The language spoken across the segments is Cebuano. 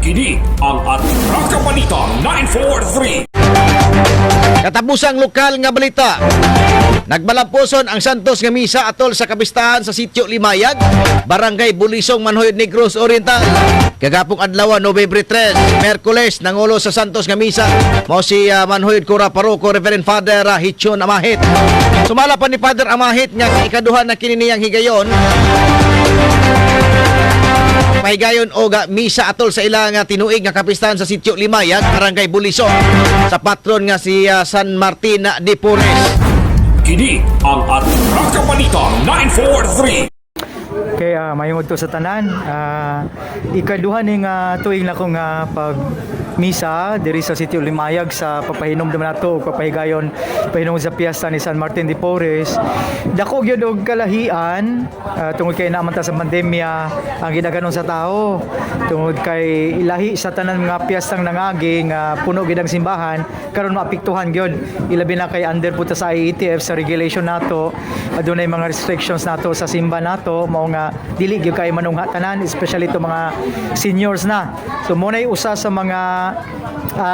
Kini ang Atraka Balita 943. Katapusang lokal nga balita. Nagbalampuson ang Santos nga misa atol sa kapistahan sa Sitio Limayag, Barangay Bulisong, Manjuyod, Negros Oriental. Kagapong adlaw, Nobyembre 3, Miyerkules, nangulo sa Santos nga misa mao si Manjuyod Kura Paroko Reverend Father Hitchon Amahit. Sumala pa ni Father Amahit nga ikaduha na kini niyang higayon pahigayon og misa atol sa ilang tinuig nga kapistahan sa Sitio Limayag, Barangay Bulisong, sa patron nga si San Martin de Porres. Kini ang Atraka Balita 943. Kay mayong udto sa tanan. Ikaduha ning tuig na ko nga pag misa diri sa Sitio Limayag sa pagpahinom nato ug papahigayon pahinom sa piyesta ni San Martin de Porres. Dako gyud og kalahian tungod kay naa man ta sa pandemya ang gidaghanon sa tao. Tungod kay ilahi sa tanan mga piyestang nangagi nga puno gid ang simbahan, karon maapektuhan gyud. Ilabi na kay under po ta sa IATF sa regulation nato, adunay mga restrictions nato sa simba nato, mao nga dili gyud kay manungha tanan, especially to mga seniors na. So mo nay usa sa mga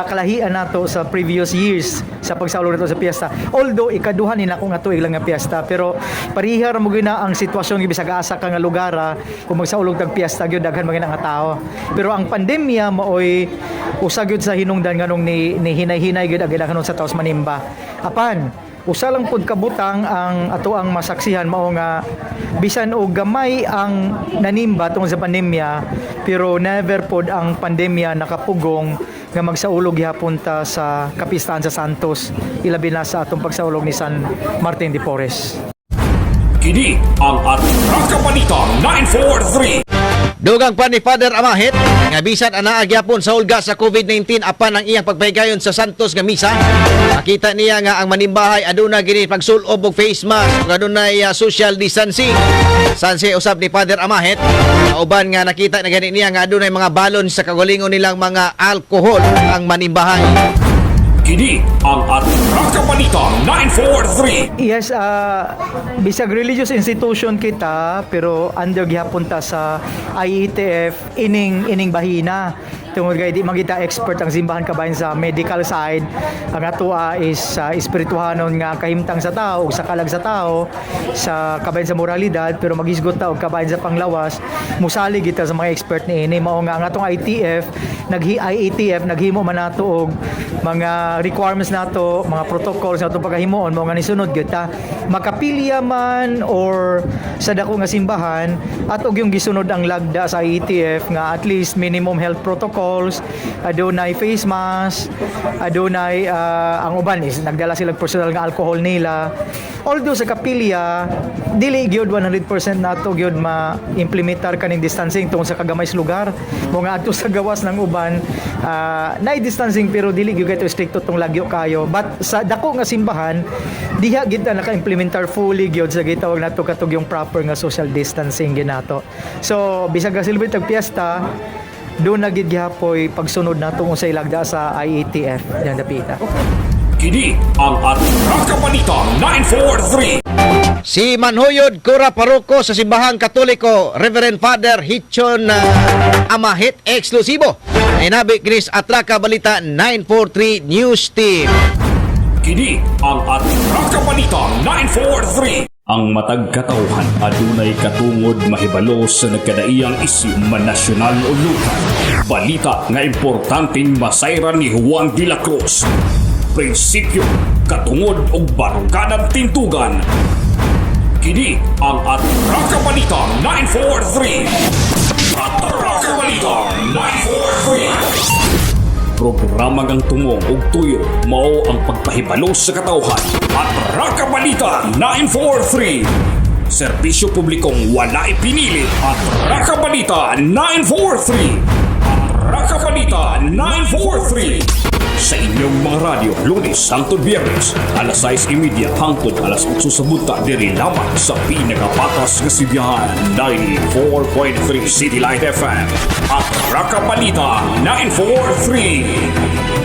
kalahian nato sa previous years sa pagsaulog nato sa piyesta. Although ikaduha ni nako nga tuig lang nga piyesta, pero pareha ra mo gyud na ang sitwasyon bisag asa ka nga lugar kung magsaulog tag piyesta gyud daghan man gyud nga tao. Pero ang pandemya maoy usa gyud sa hinungdan nganong ni hinay-hinay gyud ang gidaghanon sa taos manimba. Apan usa lang pud kabutang ang ato ang masaksihan, mao nga bisan og gamay ang nanimba tungod sa pandemya, pero never pod ang pandemya nakapugong nga magsaulog gihapon ta sa kapistahan sa Santos, ilabi na sa atong pagsaulog ni San Martin de Porres. Kini ang Atraka Balita 943. Dugang pa ni Father Amahit nga bisan anaa gyapon sa hulga sa COVID-19, apan ang iyang pagpahigayon sa Santos nga misa, makita niya nga ang manimbahay aduna gini pagsulob og face mask ug adunay social distancing. Sansi usab ni Father Amahit, kauban nga nakita na gani niya nga adunay mga balon sa kagalingon nilang mga alkohol ang manimbahay. Kini ang Atraka Balita 943. Yes, bisag religious institution kita pero under gihapon ta sa IATF ining bahina. Tungod kay di man kita expert ang simbahan kabahin sa medical side. Ang atoa is sa espirituhanon nga kahimtang sa tao ug sa kalag sa tao sa kabahin sa moralidad, pero maghisgot ta og kabahin sa panglawas, musalig kita sa mga expert niini. Mao nga ang atong ITF naghi IATF naghimo man nato og mga requirements nato, mga protocols nato pagkahimuon, mao nga nisunod gyud ta makapilya man or sa dako nga simbahan at og yung gisunod ang lagda sa IATF nga at least minimum health protocols, adunay face mask, adunay ang uban is nagdala sila personal nga alcohol nila. Although sa kapilya dili gyud 100% nato gyud ma-implementar kaning distancing tungod sa kagamay sa lugar mo nga adto sa gawas ng uban na distancing, pero dili gyud kaayo stricto tong lagyo kayo. But sa dako nga simbahan, diha gid ta naka-implementar fully gyud sa gitawag nato katog yung proper nga social distancing ginato. So bisag ga celebrate og piyesta, doon na gid gihapoy pagsunod nato kung sa ilagda sa IATF diyan dapita. Kini ang Atraka Balita 943. Si Manjuyod Kura Paroko sa Simbahang Katoliko, Reverend Father Hitchon Amahit, eksklusibo. Inabi kini sa Atraka Balita 943 News Team. Kini ang Atraka Balita 943. Ang matag katawhan adunay katungod mahibalo sa nagkadaiyang isyu, man nasyonal o lokal. Balita nga importanteng masayran ni Juan de la Cruz. Prinsipyo, katungod ug barukadang tintugan. Kini ang Atraka Balita 943. Atraka Balita 943. Programa ngang tumong ug tuyo mao ang pagpahibalo sa katawhan. Atraka Balita 943. Serbisyo publikong walay pinili. Atraka Balita 943. Atraka Balita 943. Sa inyong mga radyo, Lunes hangtod Biyernes, alas 6:30 hangtod alas 8 sa buntag, diri lamang sa pinakapatas nga sibihan, 94.3 City Light FM. Atraka Balita 943.